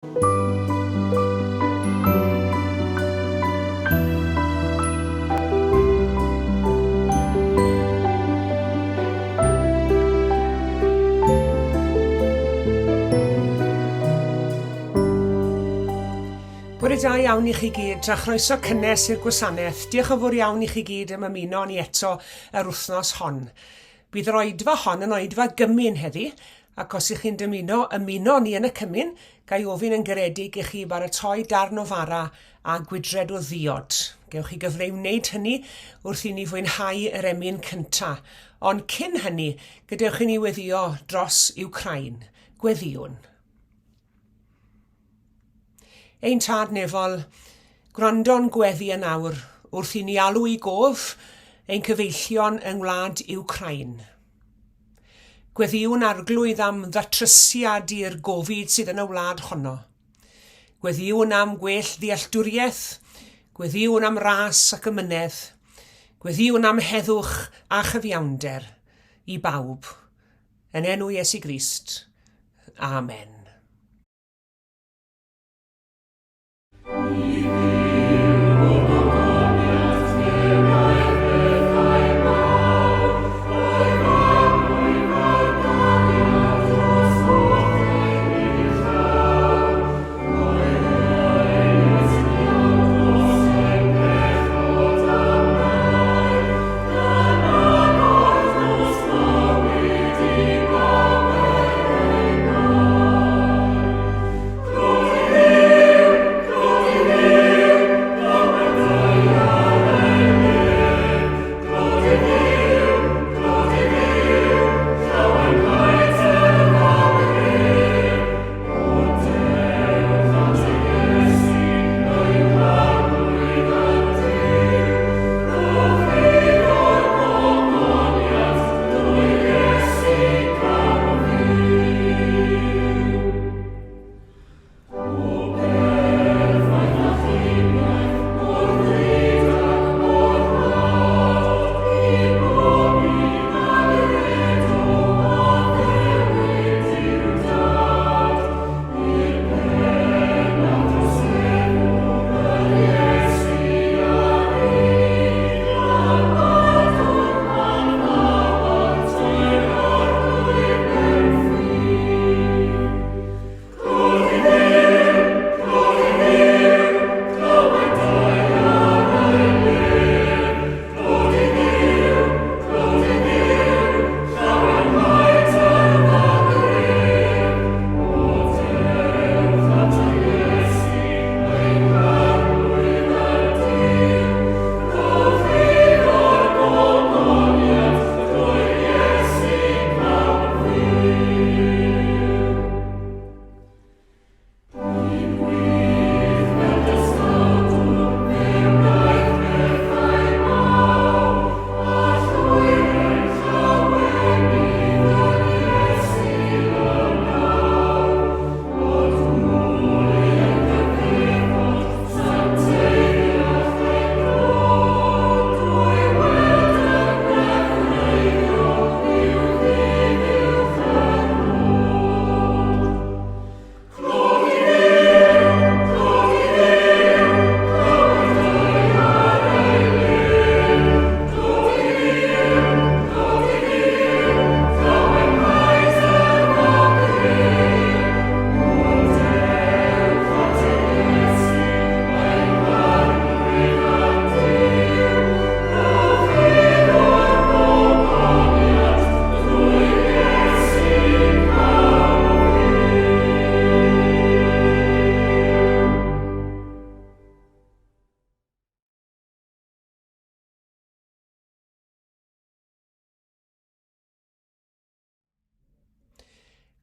Bore da iawn i chi gyd, a chroeso cynnes i'r gwasanaeth. Diolch yn fawr iawn i chi gyd am ymuno â ni eto yr wythnos hon. Bydd yr oedfa hon yn oedfa gymun heddi, ac os ych chi'n dymuno ymuno ni yn y cymun, ga i ofyn yn garedig i chi baratoi darn o fara a gwydred o ddiod. Gewch chi gyfle i wneud hynny wrth i ni fwynhau yr emyn cynta. Ond cyn hynny, gadewch i ni weddïo dros Iwcrain. Gweddïwn. Ein Tad Nefol, gwrando'n gweddi yn awr wrth i ni alw i gof ein cyfeillion yng ngwlad Iwcrain. Gweddïwn Arglwydd am ddatrysiad i'r gofid sydd yn y wlad honno. Gweddïwn am gwell ddealltwriaeth, gweddïwn am ras ac amynedd, gweddïwn am heddwch a chyfiawnder i bawb. Yn enw Iesu Grist. Amen.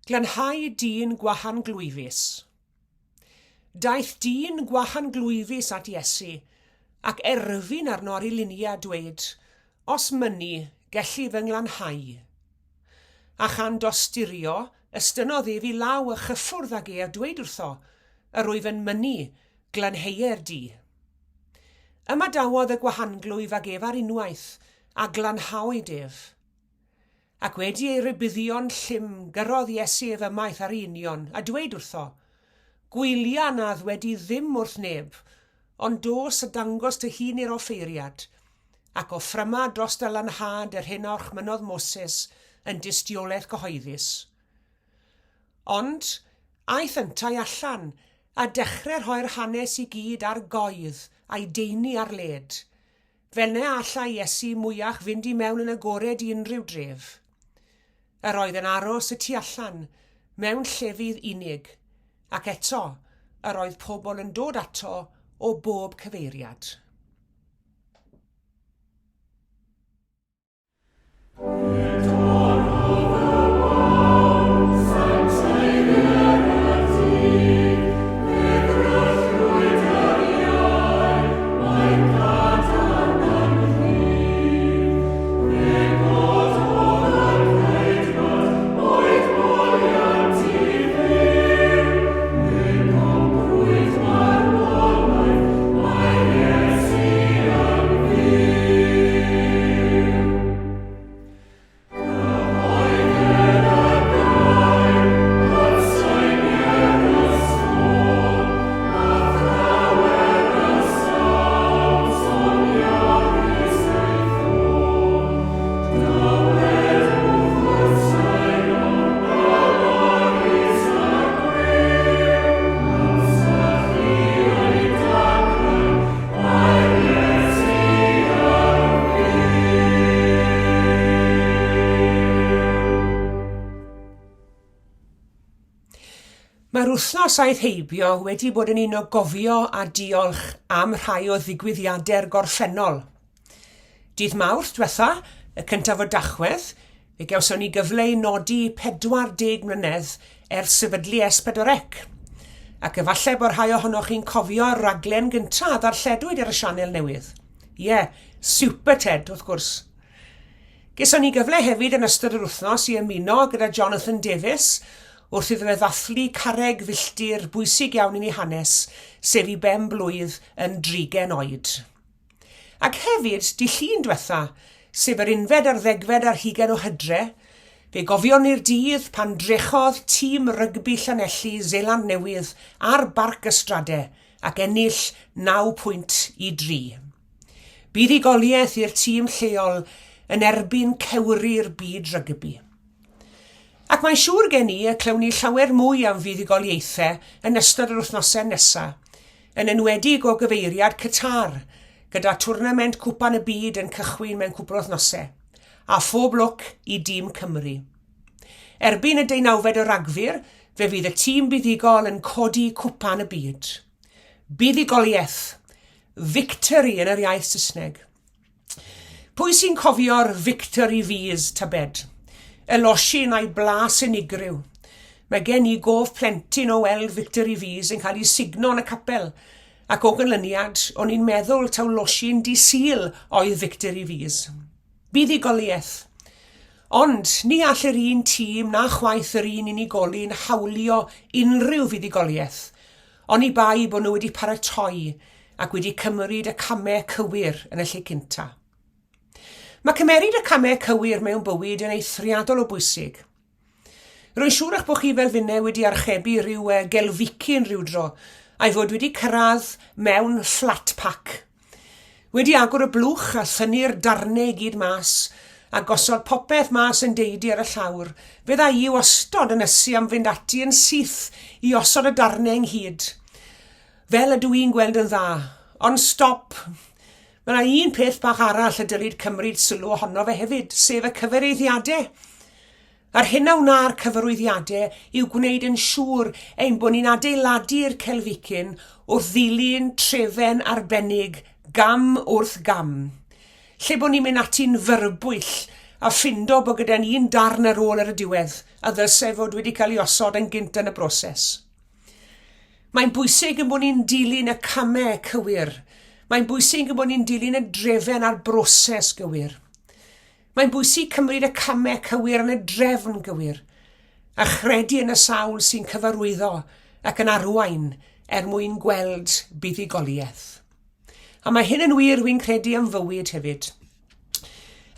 Glanhau dyn gwahanglwyfus. Daeth dyn gwahanglwyfus at Iesu, ac erfyn arno ar ei luniau a dweud, Os mynni, gelli fy nglanhau. A chan dosturio, estynnodd ef i law a chyffwrdd ag e a dweud wrtho, Yr wyf yn mynnu, glanheuer di. Ymadawodd y gwahanglwyf ag ef ar unwaith, a glanhaodd ef. Ac wedi ei rybuddio'n llym, gyrrodd Iesu ef ymaith ar ei union, a dweud wrtho, Gwylia na ddwedi ddim wrth neb, ond dos a dangos dy hun i'r offeiriad, ac offryma dros dy lanhad yr hyn a orchmynnodd Moses yn dystiolaeth gyhoeddus. Ond aeth yntau allan, a dechrau rhoi'r hanes i gyd ar goedd a'i daenu ar led, fel na allai Iesu mwyach fynd i mewn yn agored i unrhyw dref. Yr oedd yn aros y tu allan, mewn llefydd unig, ac eto yr oedd pobl yn dod ato o bob cyfeiriad. Mae'r wythnos aeth heibio wedi bod yn un o gofio a diolch am rhai o ddigwyddiadau'r gorffennol. Dydd Mawrth diwetha, y cyntaf o Dachwedd, fe gawson ni gyfle i nodi 40 mlynedd ers sefydlu S4C. Ac efallai bod rhai ohonoch chi'n cofio'r raglen gyntaf a ddarlledwyd ar y sianel newydd. Ie, yeah, Super Ted, wrth gwrs. Geson ni gyfle hefyd yn ystod yr wythnos i ymuno gyda Jonathan Davies wrth iddo fe ddathlu carreg filltir bwysig iawn yn ei hanes, sef i ben blwydd yn drigen oed. Ac hefyd, dy Llun dwetha, sef yr unfed ar ddegfed ar hugain o Hydre, fe gofion ni'r dydd pan drechodd tîm rygbi Llanelli Seland Newydd ar Barc y Strade ac ennill naw pwynt i dri. Buddugoliaeth i'r tîm lleol yn erbyn cewri'r byd rygbi. Ac mae'n siŵr gen i y clywn ni llawer mwy am fuddugoliaethau yn ystod yr wythnosau nesa, yn enwedig o gyfeiriad Qatar, gyda twrnament Cwpan y Byd yn cychwyn mewn cwpl o wythnosau. A phob lwc i dîm Cymru. Erbyn y deunawfed o Ragfyr, fe fydd y tîm buddugol yn codi Cwpan y Byd. Buddugoliaeth! Victory yn yr iaith Saesneg. Pwy sy'n cofio'r Victory V's, tybed? Y losin a'i blas unigryw. Mae gen i gof plentyn o weld Victory V's yn cael ei sugno yn y capel, ac o ganlyniad, o'n i'n meddwl taw losin di Sul oedd Victory V's. Buddugoliaeth. Ond, ni all yr un tîm na chwaith yr un unigolyn hawlio unrhyw fuddugoliaeth, Oni bai bod nhw wedi paratoi ac wedi cymryd y camau cywir yn y lle cynta. Mae cymeryd y camau cywir mewn bywyd yn eithriadol o bwysig. Rwy'n siŵr eich bod chi fel finne wedi archebu rhyw gelficyn rhyw dro, a'i fod wedi cyrraedd mewn flat pack. Wedi agor y blwch a thynnu'r darnau i gyd mas, a gosod popeth mas yn deidi ar y llawr, fe dda i wastod yn ysu am fynd ati yn syth i osod y darnau ynghyd. Fel ydw i'n gweld yn dda. Ond stop! Mae yna un peth bach arall y dylid cymryd sylw ohono fe hefyd, sef y cyfareiddiadau. A'r hyn a wna'r cyfarwyddiadau yw gwneud yn siŵr ein bod ni'n adeiladu'r celficyn wrth ddilyn trefen arbennig gam wrth gam. Lle bod ni'n mynd ati'n fyrbwyll a ffindo bod gyda ni un darn ar ôl ar y diwedd a ddylse fod wedi cael ei osod yn gynt yn y broses. Mae'n bwysig ein bod ni'n dilyn y camau cywir. Mae'n bwysig ein bod ni'n dilyn y drefen a'r broses gywir. Mae'n bwysig cymryd y camau cywir yn y drefn gywir, a chredu yn y sawl sy'n cyfarwyddo ac yn arwain er mwyn gweld buddugoliaeth. A mae hyn yn wir, wy'n credu, am fywyd hefyd.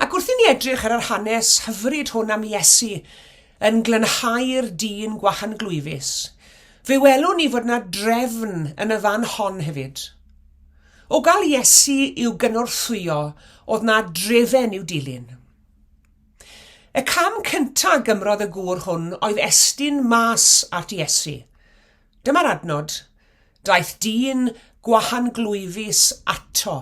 Ac wrth i ni edrych ar yr hanes hyfryd hwn am Iesu yn glynhau'r dyn gwahanglwyfus, Fe welwn ni fod 'na drefn yn y fan hon hefyd. O gael Iesu i'w gynorthwyo, oedd 'na drefen i'w dilyn. Y cam cynta' gymrodd y gŵr hwn oedd estyn mas at Iesu. Dyma'r adnod, Daeth dyn gwahanglwyfus ato.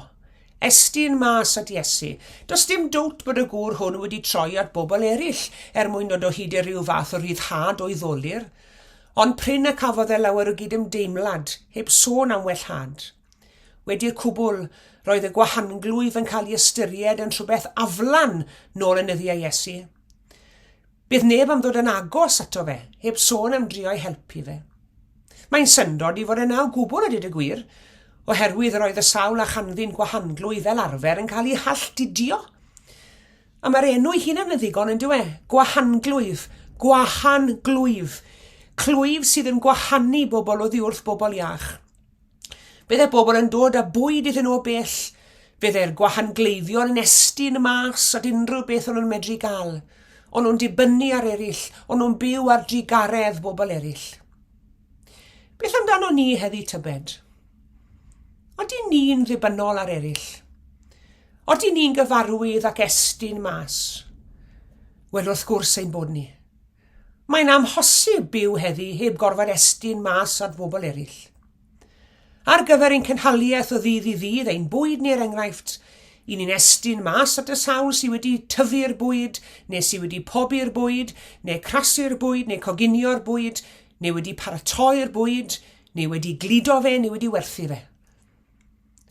Estyn mas at Iesu. Does dim dowt bod y gŵr hwn wedi troi at bobl eraill er mwyn dod o hyd i ryw fath o ryddhad o'i ddolur. Ond prin y cafodd e lawer o gydymdeimlad, heb sôn am wellhad. Wedi'r cwbl, roedd y gwahanglwyf yn cael ei ystyried yn rhywbeth aflan nôl yn nyddiau Iesu. Bydd neb am ddod yn agos ato fe, heb sôn am drio'i helpu fe. Mae'n syndod i fod e 'na o gwbl a dweud y gwir, oherwydd yr oedd y sawl a chanddi'n gwahanglwy fel arfer yn cael eu halltudio. A mae'r enw ei hunan yn ddigon yn dyw e? Gwahanglwyf, gwahanglwyf. Clwyf sydd yn gwahanu bobl oddi wrth bobl iach. Bydde bobl yn dod â bwyd iddyn nhw o bell. Bydde'r gwahangleifion yn estyn mas at unrhyw beth o'n nhw'n medru gael. O'n nhw'n dibynnu ar eraill, o'n nhw'n byw ar drugaredd bobl eraill. Beth amdano ni heddi tybed? Odi ni'n ddibynnol ar eraill? Odi ni'n gyfarwydd ac estyn mas? Wel, wrth gwrs ein bod ni. Mae'n amhosib byw heddi heb gorfod estyn mas at bobl eraill. Ar gyfer ein cynhaliaeth o ddydd i ddydd, ein bwyd ni er enghraifft, i ni'n estyn mas at y sawl sydd wedi tyfu'r bwyd, neu sydd wedi pobi'r bwyd, neu crasu'r bwyd, neu coginio'r bwyd, neu wedi paratoi'r bwyd, neu wedi gludo fe, neu wedi werthu fe.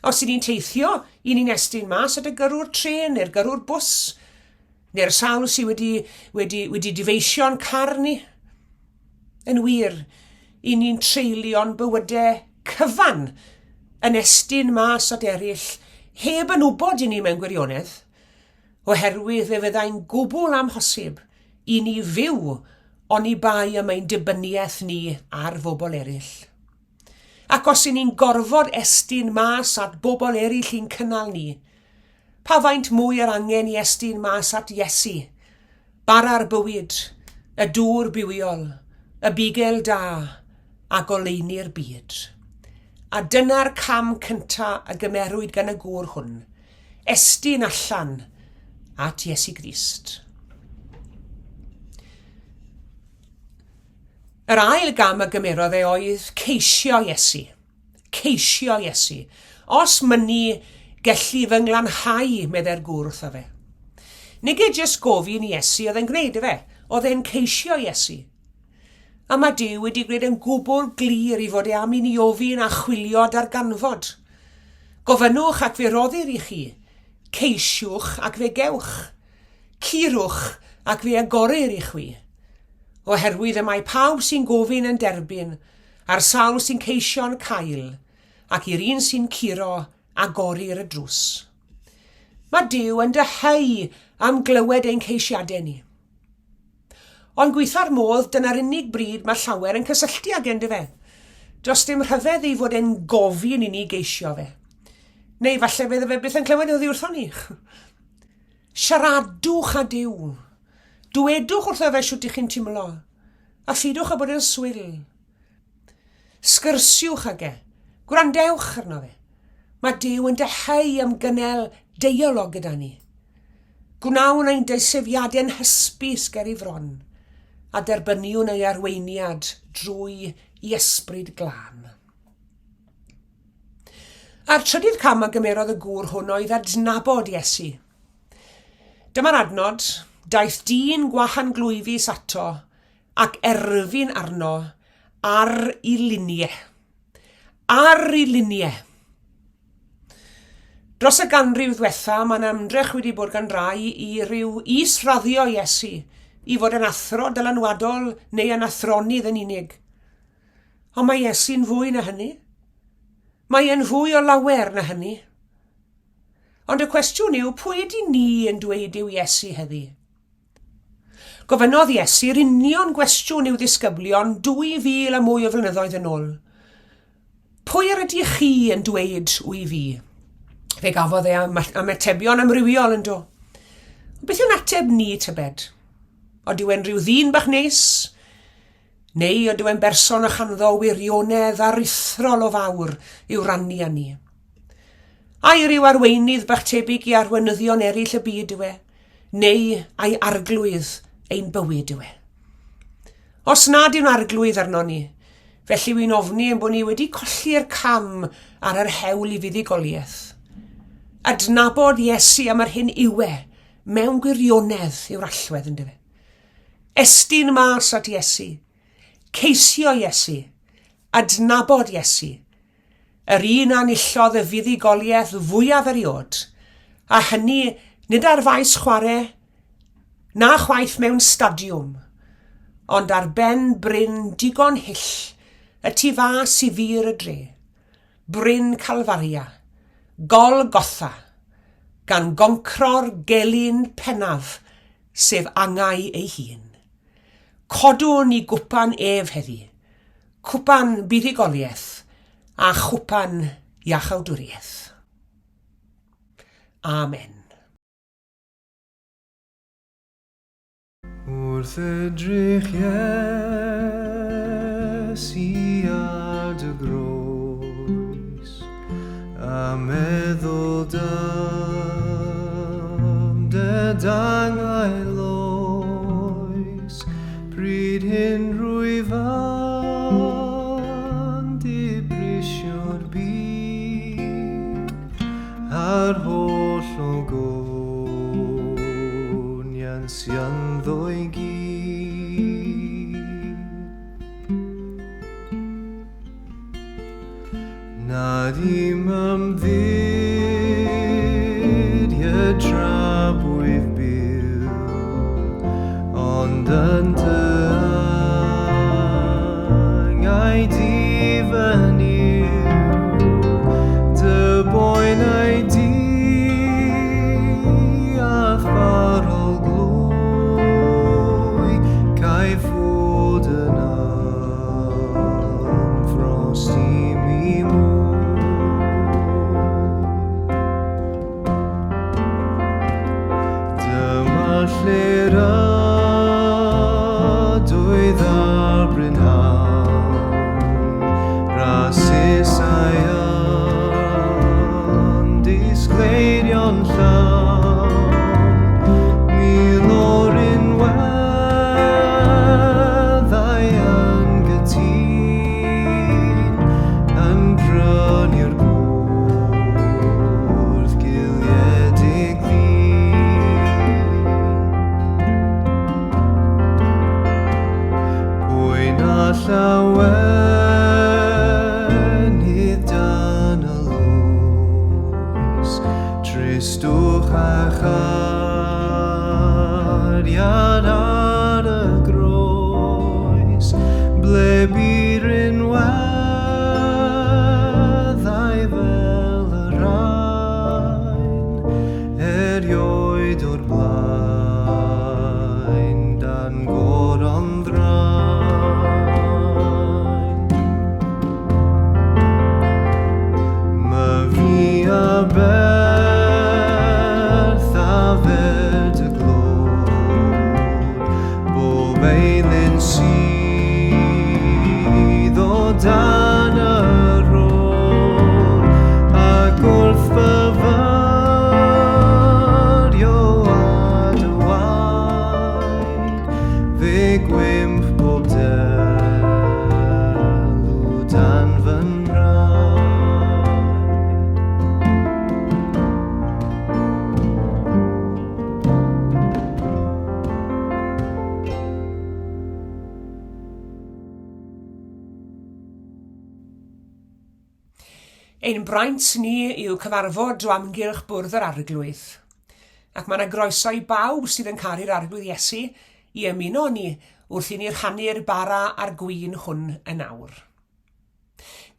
Os y'n ni'n teithio, y'n ni'n estyn mas at y gyrrwr trên neu'r gyrrwr bws, neu'r sawl sydd wedi, wedi, wedi dyfeisio'n car ni. Yn wir, y'n ni'n treulio'n bywydau cyfan yn estyn mas at eraill heb yn wybod i ni mewn gwirionedd, oherwydd fe fyddai'n gwbl amhosib i ni fyw oni bai am ein dibyniaeth ni ar fobl eraill. Ac os y'n ni'n gorfod estyn mas at bobl eraill i'n cynnal ni, pa faint mwy yr angen i estyn mas at Iesu, bara'r bywyd, y dŵr bywiol, y bugel da, a goleuni'r byd. A dyna'r cam cynta a gymerwyd gan y gŵr hwn, estyn allan at Iesu Grist. Yr ail gam a gymerodd e oedd ceisio Iesu. Ceisio Iesu. Os mynni, gelli fy nglanhau, meddai'r gŵr wrtho fe. Nige jyst gofyn i Iesu oedd e'n gwneud, efe? Oedd e'n ceisio Iesu. A mae Duw wedi gwneud yn gwbl glir i fod e am i ni ofyn a chwilio a darganfod. Gofynnwch ac fe roddir i chi. Ceisiwch ac fe gewch. Curwch ac fe agorir i chwi. Oherwydd y mae pawb sy'n gofyn yn derbyn, a'r sawl sy'n ceisio'n cael, ac i'r un sy'n curo, agorir y drws. Mae Duw yn dyheu am glywed ein ceisiadau ni. Ond gweitha'r modd, dyna'r unig bryd mae llawer yn cysylltu ag e, yndyfe? Does dim rhyfedd ei fod e'n gofyn i ni geisio fe. Neu falle fydde fe byth yn clywed oddi wrthon ni. Siaradwch â Duw. Dwedwch wrtho fe shwt 'ych chi'n timlo, a pheidiwch â bod yn swil. Sgyrsiwch ag e. Gwrandewch arno fe. Mae Duw yn dyheu am gynnal deialog gyda ni. Gwnawn ein deisyfiadau'n hysbys ger ei fron, a derbyniwn ei arweiniad drwy i Ysbryd Glân. A'r trydydd cam a gymerodd y gŵr hwn oedd adnabod Iesu. Dyma'r adnod, daeth dyn gwahanglwyfus ato ac erfyn arno ar i luniau. Ar i luniau. Dros y ganrif ddwetha, mae yna ymdrech wedi bod gan rai i ryw is-raddio Iesu i fod yn athro dylanwadol neu yn athronydd yn unig. Ond mae Iesu'n fwy na hynny. Mae e'n fwy o lawer na hynny. Ond y cwestiwn yw, pwy ydy ni yn dweud yw Iesu heddi? Gofynnodd Iesu'r union gwestiwn i'w ddisgyblion 2000 a mwy o flynyddoedd yn ôl. Pwy yr ydych chi yn dweud wy fi? Fe gafodd e ymatebion amrywiol yn do. Beth yw'n ateb ni, tybed? Odyw e'n rhyw ddyn bach neis? Neu ydyw e'n berson a chanddo wirionedd aruthrol o fawr i'w rannu â ni? Ai rhyw arweinydd bach tebyg i arweinyddion eraill y byd yw e? Neu ai arglwydd ein bywyd yw e? Os nad yw'n arglwydd arno ni, felly wy'n ofni ein bod ni wedi colli'r cam ar yr hewl i fuddugoliaeth. Adnabod Iesu am yr hyn yw e, mewn gwirionedd yw'r allwedd, yndyfe? Estyn mas at Iesu. Ceisio Iesu. Adnabod Iesu. Yr un a enillodd y fuddugoliaeth fwyaf eriod, a hynny nid ar faes chwarae, na chwaith mewn stadiwm, ond ar ben bryn digon hyll y tu fas i fur y dre, Bryn Calfaria, Golgotha, gan goncro'r gelyn pennaf sef angau ei hun. Codwn i gwpan ef heddi, cwpan buddugoliaeth a chwpan iachawdwriaeth. Amen. Wrth edrych Iesu ar dy groes A meddwl dam dy dangau loes Pryd hyn rwyf yn dibrisio'r byd A'r holl ogoniant sy ynddo i gyd. Nad i'm ymddiried tra bwyf byw, ond yn dy angau di fy Nuw, dy boenau di a'th farol glwy, caiff fod yn ymffrost i mi mwy. Dyma lle'r ydoedd ar brynhawn, rasysau yn disgleirio'n llawn, mil o'r unweddau yn gytûn, yn prynu'r gwrth giliedig ddyn. Pwy na llawenydd dan y loes, tristwch a chariad ar y groes, ble bu rinweddau fel y rhain, erioed o'r blaen dan goron ddrain. Myfi a berth a fed y glod, bob eilun sydd o dan y rôl, ac wrth fyfyrio a dy waed, fe gwymp bob delw dan fy nhraed. Ein braint ni yw cyfarfod o amgylch bwrdd yr Arglwydd. Ac mae yna groeso i bawb sydd yn caru'r Arglwydd Iesu i ymuno â ni wrth i ni rhannu'r bara a'r gwin hwn yn awr.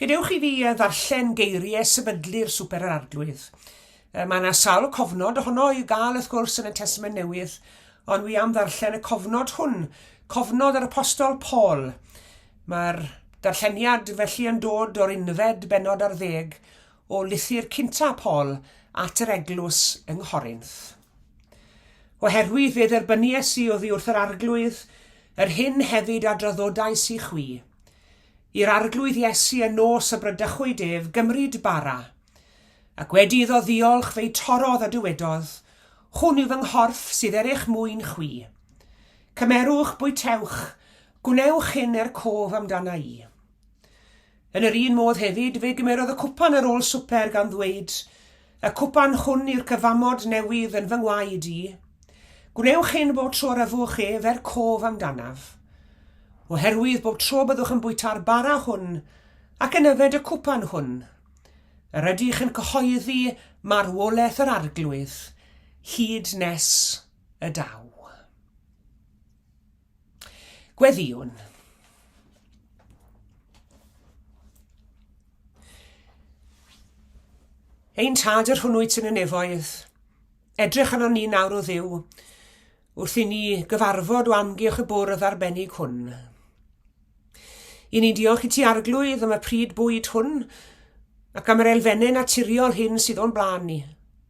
Gadewch i fi ddarllen geiriau sefydlu'r Swper yr Arglwydd. Mae yna sawl cofnod ohono i'w gael wrth gwrs yn y Testament Newydd, ond wi am ddarllen y cofnod hwn, cofnod yr Apostol Paul. Mae'r darlleniad felly yn dod o'r unfed bennod ar ddeg o lythyr cynta Paul at yr eglwys yng Nghorinth. Oherwydd fe dderbynies i oddi wrth yr Arglwydd Yr hyn hefyd a draddodais i chwi, i'r Arglwydd Iesu y nos y bradychwyd ef gymryd bara, ac wedi iddo ddiolch fe'i torrodd a dywedodd, Hwn yw fy nghorff sydd er eich mwyn chwi. Cymerwch, bwytewch, gwnewch hyn er cof amdana i. Yn yr un modd hefyd, fe gymerodd y cwpan ar ôl swper gan ddweud, Y cwpan hwn yw'r cyfamod newydd yn fy ngwaed i. Gwnewch hyn bob tro yr yfwch ef er cof amdanaf. Oherwydd bob tro byddwch yn bwyta'r bara hwn ac yn yfed y cwpan hwn, yr ydych yn cyhoeddi marwolaeth yr Arglwydd hyd nes y daw. Gweddïwn. Ein Tad yr hwn wyt yn y nefoedd, edrych arnon ni nawr o Dduw, wrth i ni gyfarfod o amgylch y bwrdd arbennig hwn. I ni'n diolch i ti Arglwydd am y pryd bwyd hwn ac am yr elfennau naturiol hyn sydd o'n blaen ni,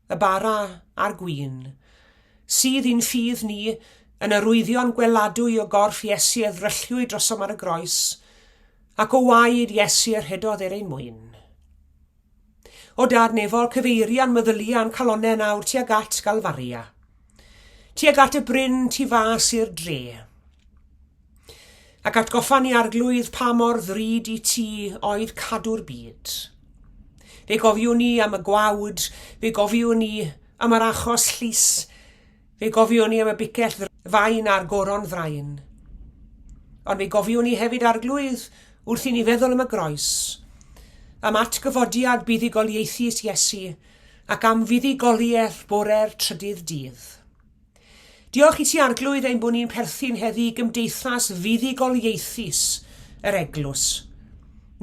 y bara a'r gwin, sydd i'n ffydd ni yn arwyddion gweladwy o gorff Iesu a ddrylliwyd drosom ar y groes, ac o waed Iesu a rhedodd er ein mwyn. O Dad nefol, cyfeirian meddylian calonnau nawr tuag at Galfaria. Tuag at y bryn tu fas i'r dre. Ac atgoffa ni Arglwydd pa mor ddrud i ti oedd cadw'r byd. Fe gofiwn ni am y gwawd, fe gofiwn ni am yr achos llys, fe gofiwn ni am y bicell fain a'r goron ddrain. Ond fe gofiwn ni hefyd Arglwydd wrth i ni feddwl am y groes, am atgyfodiad buddugoliaethus Iesu ac am fuddugoliaeth bore'r trydydd dydd. Diolch i ti Arglwydd ein bod ni'n perthyn heddi i gymdeithas fuddugoliaethus yr Eglwys.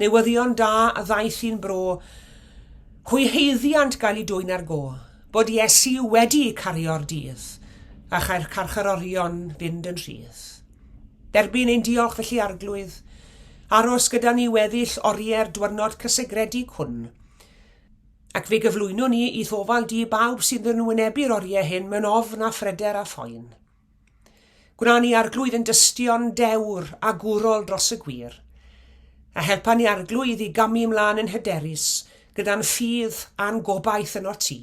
Newyddion da a ddaeth i'n bro, hwy haeddiant gael eu dwyn ar go, bod Iesu wedi cario'r dydd, a chai'r carcharorion fynd yn rhydd. Derbyn ein diolch felly Arglwydd, aros gyda ni weddill oriau'r dwyrnod cysegredig hwn, Ac fe gyflwynwn ni i'th ofal di bawb sydd yn wynebu'r oriau hyn mewn ofn a phryder a phoen. Gwna ni Arglwydd yn dystion dewr a gwrol dros y gwir, a helpa ni Arglwydd i gamu mlaen yn hyderus gyda'n ffydd a'n gobaith yno ti.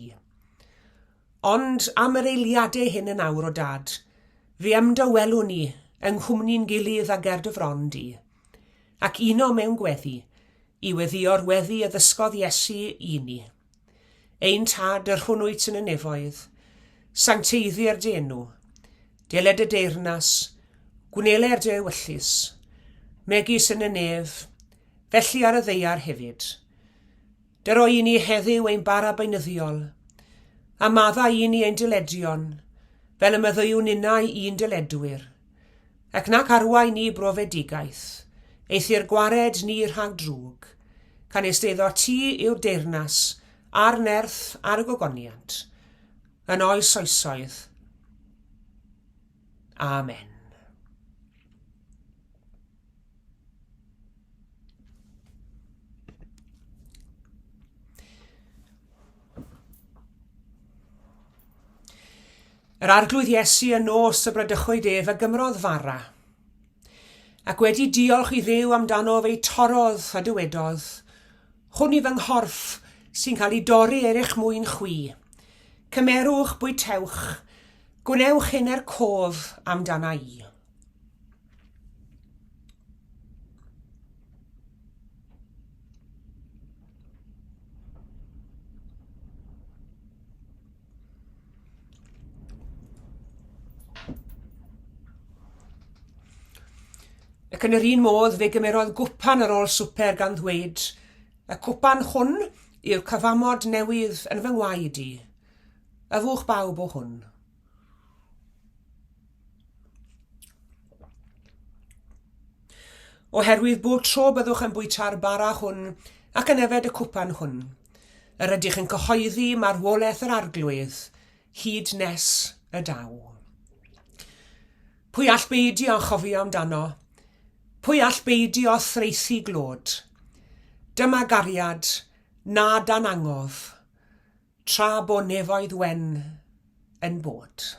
Ond am yr eiliadau hyn yn awr, o Dad, fe ymdawelwn ni yng nghwmni'n gilydd a ger dy fron di, ac uno mewn gweddi, i weddïo'r weddi a ddysgodd Iesu i ni. Ein Tad, yr hwn wyt yn y nefoedd, sancteiddier dy enw, deled dy deyrnas, gwneler dy ewyllys, megis yn y nef, felly ar y ddaear hefyd. Dyro i ni heddiw ein bara beunyddiol, a maddau i ni ein dyledion, fel y maddeuwn ninnau i'n dyledwyr, Ac nac arwain ni brofedigaeth, eithr gwared ni rhag drwg, canys dy eiddo ti yw'r deyrnas, a'r nerth, a'r gogoniant, yn oes oesoedd. Amen. Yr Arglwydd Iesu y nos y bradychwyd ef a gymrodd fara. Ac wedi diolch i Dduw amdano fe'i torrodd a dywedodd, Hwn i fy nghorff sy'n cael ei dorri er eich mwyn chwi. Cymerwch, bwytewch, gwnewch hyn er cof amdana i. Ac yn yr un modd fe gymerodd gwpan ar ôl swper gan ddweud, Y cwpan hwn yw'r cyfamod newydd yn fy ngwaed i. Yfwch bawb o hwn. Oherwydd bob tro byddwch yn bwyta'r bara hwn ac yn yfed y cwpan hwn, yr ydych yn cyhoeddi marwolaeth yr Arglwydd hyd nes y daw. Pwy all beidio â chofio amdano? Pwy all beidio â thraethu glod? Dyma gariad na dan angof, tra bo nefoedd wen yn bod.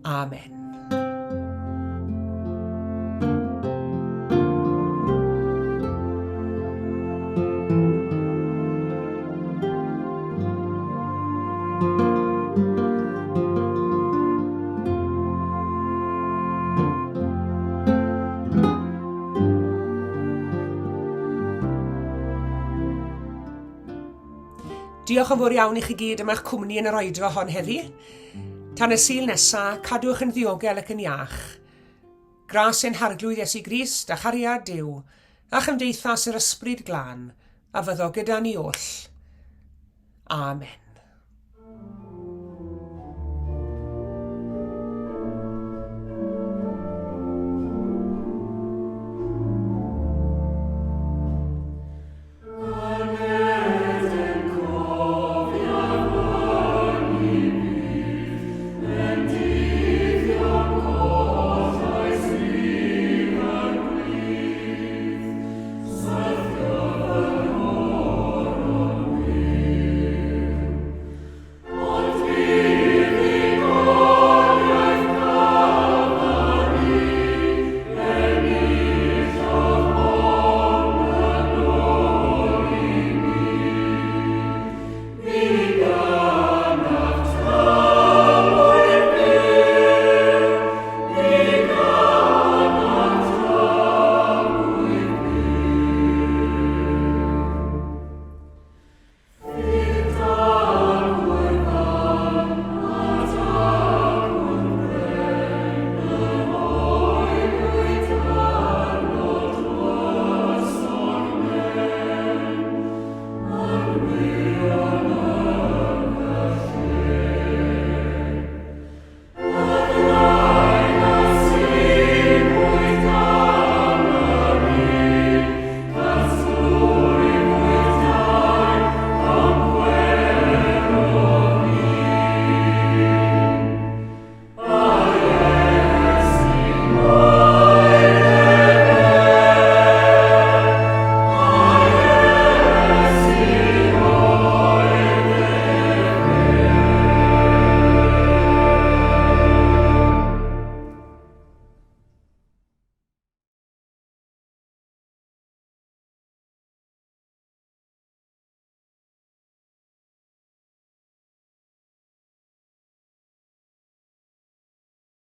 Amen. Diolch yn fawr iawn i chi gyd am eich cwmni yn yr oedfa hon heddi. Tan y Sul nesa, cadwch yn ddiogel ac yn iach. Gras ein Harglwydd Iesu Grist a chariad Duw, a chymdeithas yr Ysbryd Glân, a fyddo gyda ni oll. Amen.